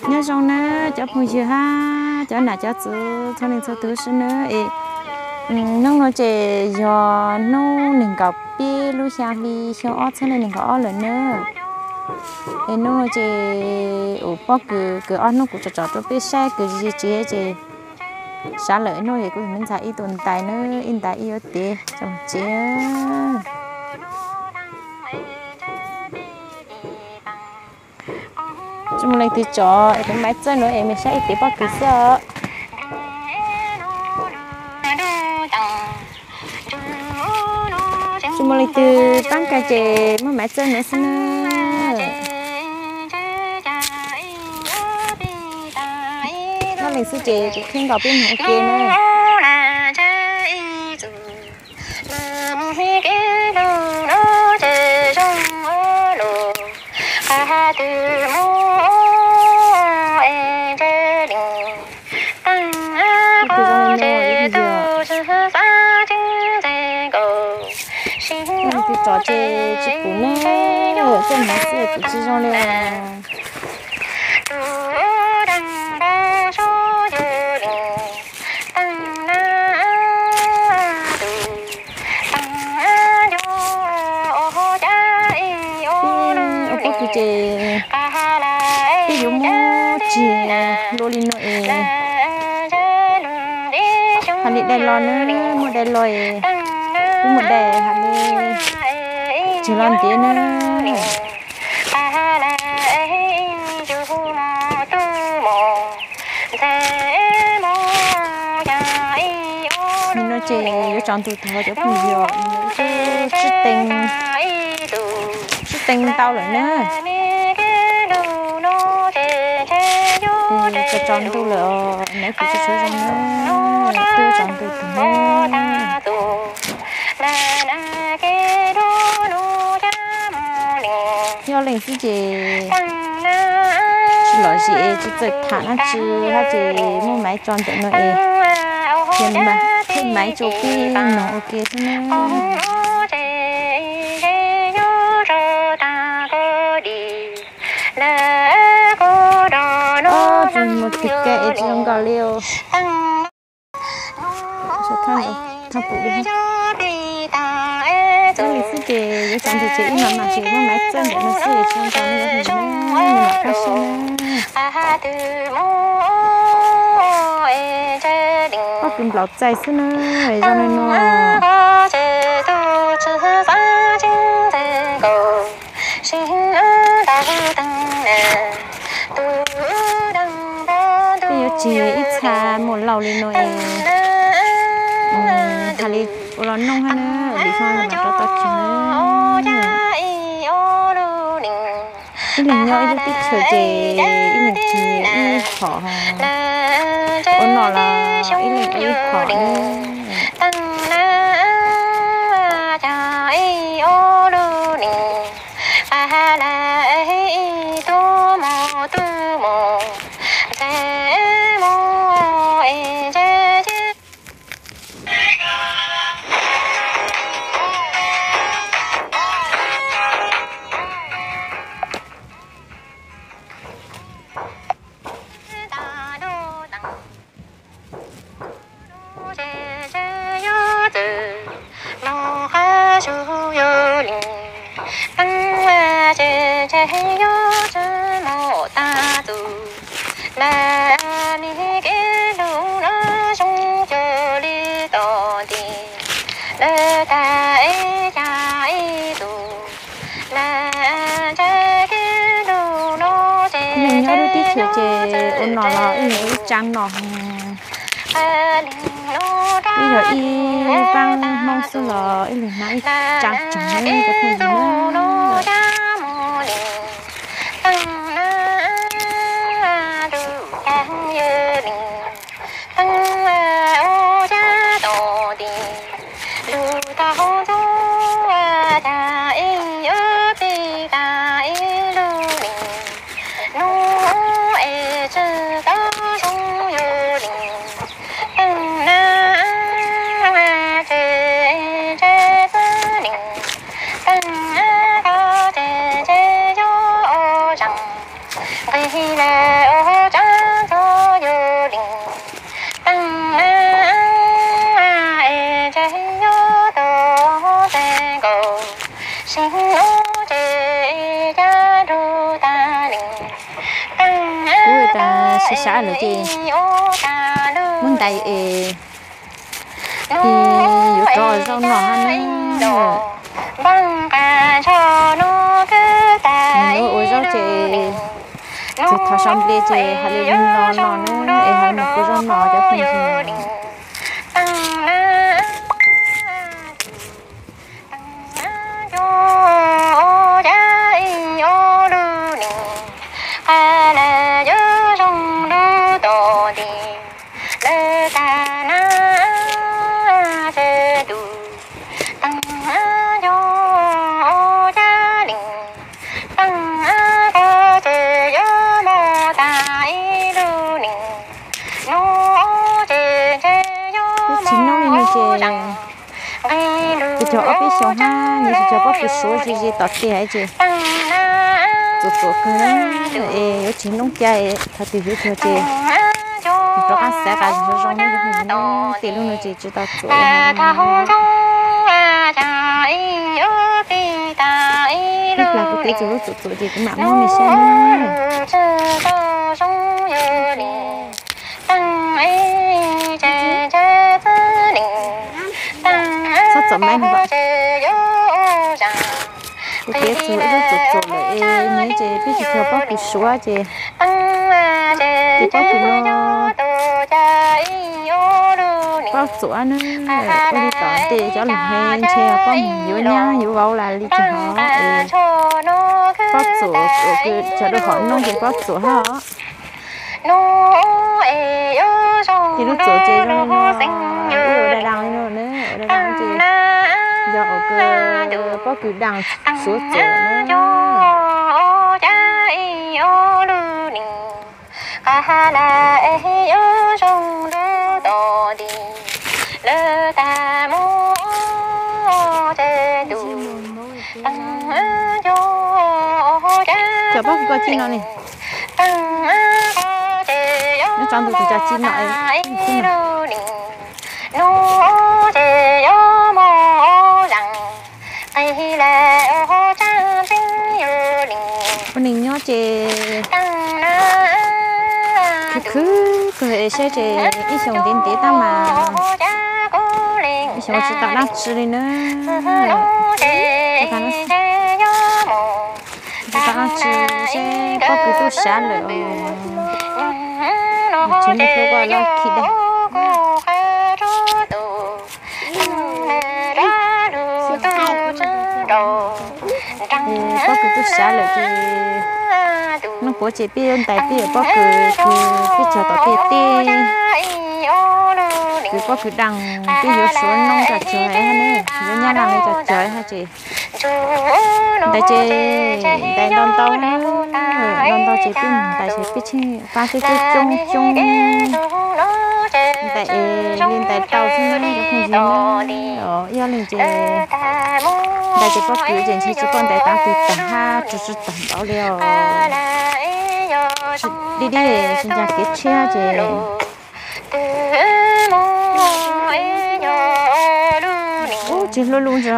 Nyob zoo na cov phooj ywg hab cov nam cov txwv txhua leej txhua tug sib nab es, hnub no ces yog hnub nees nkaum peb lub xya hli xyoo ob txhiab nees nkaum ob lawm na. Es hnub no ces ua pob kws kws ob hnub kuv tsom tsom rau peb saib kws zis tsev ces sawv lawm hnub es kuv me ntxhais ib tug ntais na, ib ntais ib yuav tev tsom tsev. Tsis muaj leej twg tsom es kuv maiv txawb nuav es mej saib ib tev pob kws xwb os. Tsis muaj leej twg paab kag ces muab maiv txawb nuav xwb na. Nyob leej xwb ces kuv qhib nkaus peb mloog ua ke na. Leej twg tsom ces tsis pum ne, txawj hnav xwb pum tsis zoo li. Ua pob kws ces peb yuav muab tseg lua li no es has li dai los na, muaj dai los es, peb muaj dai has li tseg los ntev na. Nim no ces yuav tsaus ntuj tag cov phooj ywg, sib teev, sib teev ntau lawm na. Tsaus tsaus ntuj lawm os, naiv kuv tsis tshua zoo na, twb tsaus ntuj tag na. Nyob leej xwb ces tsis lom zem, tsis txawj tham dab tsi hab ces muab maiv tso ntawm no es, qhib maiv tso peb mloog ua ke xwb na. Tsis muaj twg ka es tsis zoo nkaus li os. Nyob leej xwb ces yuav tsaus ntuj ces ib mam mam ces muab maiv txawb ntawm no xwb es tsis zoo nkaus li os, nws mam qab siab na. Pob kws nplaum txaij xwb na, zoo li no. Peb yuav tseg ib txha muaj laug li no es, has li ua los noog hab na, ua li xyoo mam rov tau tseg na. Ib leeg nyob ib lub teb chaws ces ib leeg tseg ib hom, ua no los ib leeg ua ib hom na. Neeg nyob lub teb chaws ces ua no los ib leeg ua ib tsaa no. Ib yog ib paab Hmoob xwb los ib leeg hnav ib tsaa tsoog cov phooj ywg na. sib sab lawm ces muab ntais es yuav rov zaum no hab na. Mus ua zaub ces txug thov sau nplej ces hais li no no na, es hais mus kuv zaum no cov phooj ywg. Ib tsis noob li no ces tsis cog ob peb xyoos hab, nws tsis cog pob kws suav ze ze tom tiag ces txuam txuam kawg na, es yuav tsis noob ca thov tw yuav cog ces rov qab xav qas zoo zoo na, tej lub no ces tsis tau txuam. Ib plag kuv twb txug lub txuam txuam ces kuv mam muab nej saib na. Txhob txom maiv, kuv twb txug ib lub txuam txuam lawm es nws ces peb tsis cog pob kws suav ces ces pob kws no pob txuam na, ua li tom tej cov lus he ntshe pob mus yuav nyab yuav vauv las li cas hov es pob txuam, txuam kws cog rau hom noob ces pob txuam hab os. Ces lub txuam ces zoo li no, ua daj daj li no na, ua daj daj ces yog ua pob kws daj suav txuam na. Cov pob kws koj ci no ne, nyob tsov ntug tus cov ci no. Ua neeg nyob ces khwv khwv kawg es saib ces ib xyoos ntev ntev tab mas ib xyoos tsis tau dab tsi li na. Tsis tau dab tsi, seb pob kws tub sab lawm os. Tsis muaj hlub koj loj khi dag. Pob kws tub sab lawm ces noj puav ces peb yuav ntais peb yawm pob kws kws peb cog tom tej teb, kws pob kws daj, peb yuav suav noob cov cog hab ne, yuav nyab laj li cov cog hab ces ntais ces ntais ntau ntau, ntau ntau ces peb mus ntais ces peb tsheej pab peb coob coob, ntais es li ntais tau xwb na cov phooj ywg na. Ib ob leeg ces ntais ces pob kws ces ntshe tsis pom ntais tav twg tag hab tsis tau npaum li os. Dib dib tsis ntsa kev tshiab ces ub tsis hlub lub ntsa.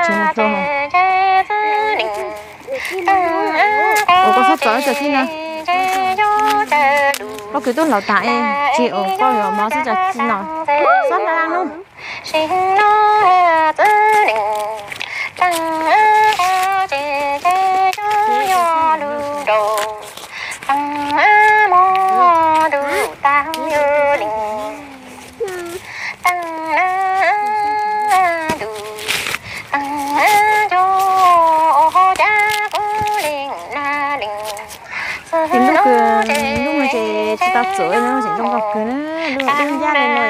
Tsis hlub. Ua koj txhob txom lub cov txij no. Pob kws tub laus tag es tsis ua koj yuav mov xwb cov txij no. Txhob hla lub. Ces lub kws, lub no ces tsis tau txuam, lub no tseem zoo nkauj kawg na, lub ncaj li no.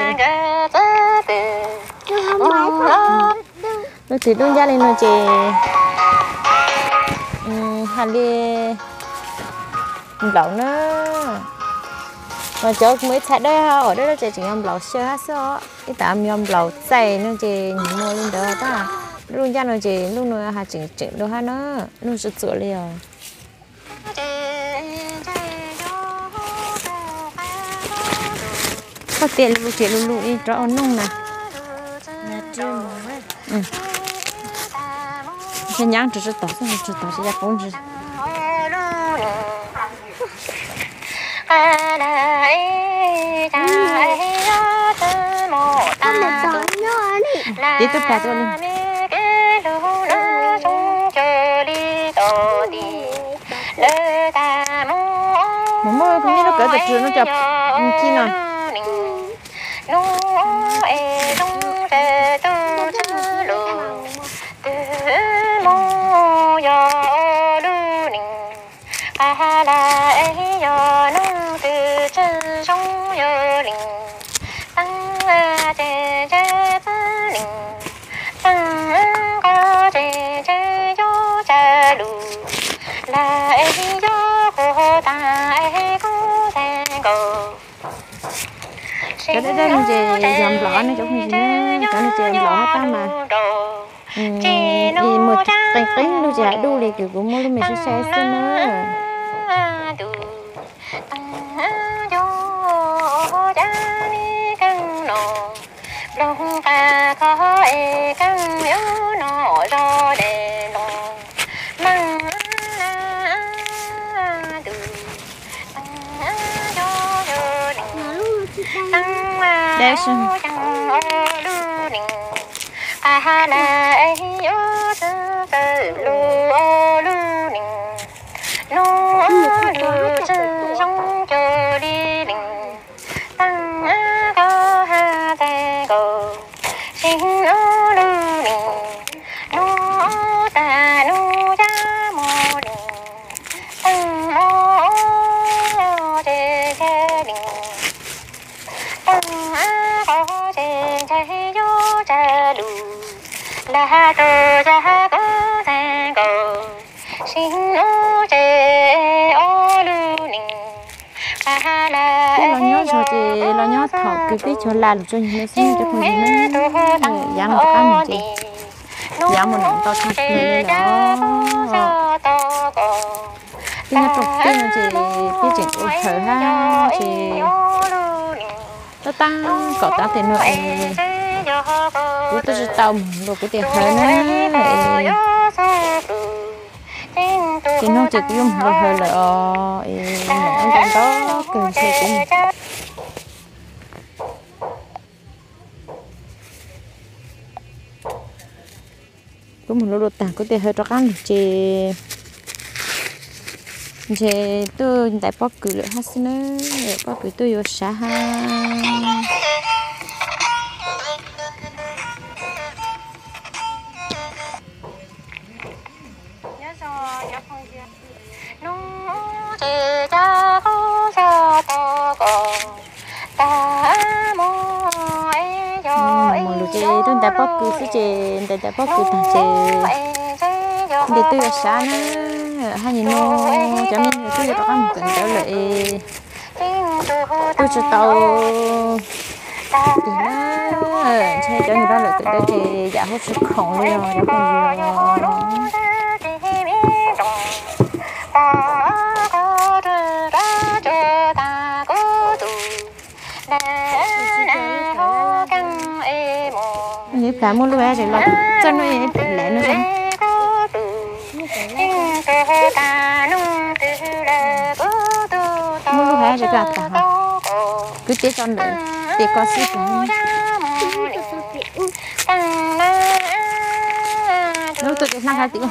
Lub twg lub ncaj li no ces hais li nplaum na. Mas cov muaj ib txha dawb, uas dawb dawb ces tseem yog nplaum xyaw hab xwb os. Ib tag yog nplaum txaij no ces nws muaj li ntawd tab. Lub ncaj no ces lub no has tseem tseem dua hab na, lub tsis txuam li os. Koj tias lub lub ces lub lub ib rov ua nooj na. Ces nyab rau tsuag tom xwb, tsuag tom tsis yog poob ntsis. Tib tug plas tuaj li. Mus muab neb lub kawv tom rwg no cov ci no. Cov daj daj no ces yog nplom ne cov phooj ywg na, cov no ces nplom hab tab mas. Ces muaj qee qeeb lug ces hav dub li kws kuv muab lub me saib saib xwb na. Peb los nyob zog ces los nyob thaum kws peb cov lag lug tso yug no xwb cov phooj ywg na. Yav no rov qab mus ces yav mus nov ntau tshaj plaws li lawm. Peb nyob rau peb no ces peb tseem ua hawv hab ces tab tab kaum tav tes no es kuv twb tsis tau mus luas kuv tes hawv na. Ces no ces kuv yuav mus luas hawv lawm os, es ntau ntau kawg ntshe kuv mus. Kuv mus luas luas tag kuv tes hawv rov qab lug ces ntshe tuaj ntais pob kws lawm hab xwb na, pob kws tuaj yuav sav hab. Mus lug ces tuaj ntais pob kws xwb ces ntais ntais pob kws tag ces ntes tuaj yuav sav na. Hab nim no cov me nyuam twb yuav rov qab mus kawm ntawv lawm es tuaj tsis tau tes na. Ntshe cov nyuag rab lawm kawm ntawv ces yam huv tsis khoom li os cov phooj ywg. Ib plag muaj lub hab los txawj nuj ib plag lawm no. Muaj lub hab tag, kwv teb tso ntawm tes ko xwb plag. Lub tuaj tes hlab hab tim ub.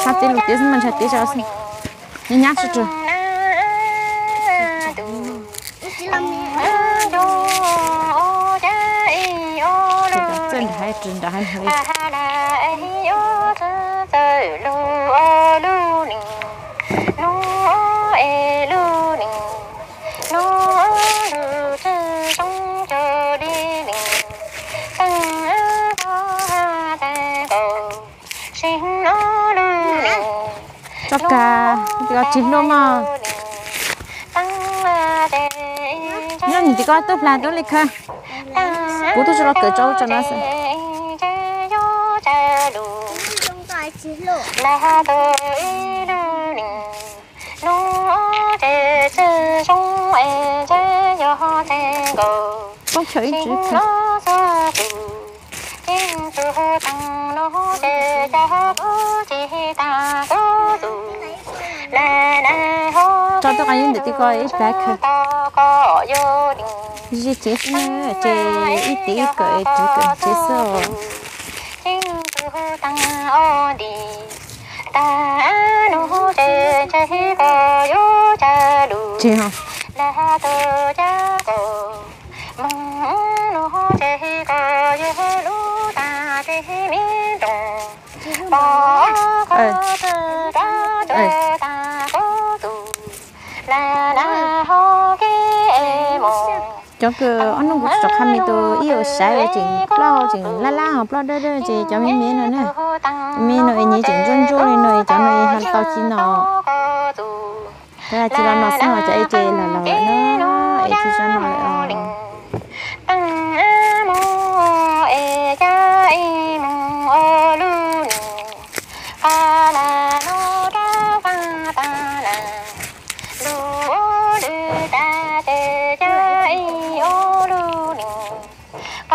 Sab teb lug tiav xwb mas ntshai tiav tso xwb. Nyab nyab sab rua. Txawj nrad hab rua nrad hab li. Txoj kag, tsis hlub mog. Nyob nim tsis ko tuaj plag tuaj li kha. Kuv twb tsis los kawm tso tso no xwb. Ib tsev kawg. Tso tuaj qab yeeb ntawm ti ko ib plab kawg. Zij tsev xwb na, ces ib tib kawm tsev kawm tsev xwb os. Tsev ho. Cov kws ob hnub kuv tso qha me tus ib yuav sawv tseem ploj tseem laj laj ho ploj dawb dawb ces cov me me no na. Me no es nyiv tseem ntsuab ntsuab li no es cov no es ho tau ci no. Tab sis los no xwb os, cov es ces los laus lawm na, es tsis tso no lawm os.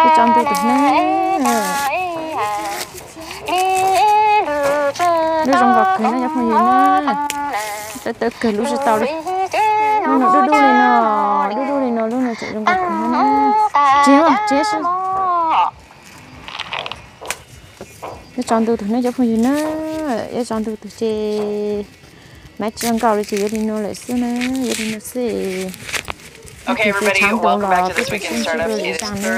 Ib tsob ntoo tus hnub. Lub zoo nkauj kawg na cov phooj ywg na. Tawv tawv kawg lub tsis tau li. Lub no dub dub li no, dub dub li no lub no tseem zoo nkauj kawg na. Tsev, tsev. Ib tsob ntoo tus hnub cov phooj ywg na, ib tsob ntoo tus ces mas tsis zoo nkauj li ces yuav li no lawm xwb na, yuav li no xwb. Tus tshav ntuj los tuaj tus sib ntsib dua li zaj na.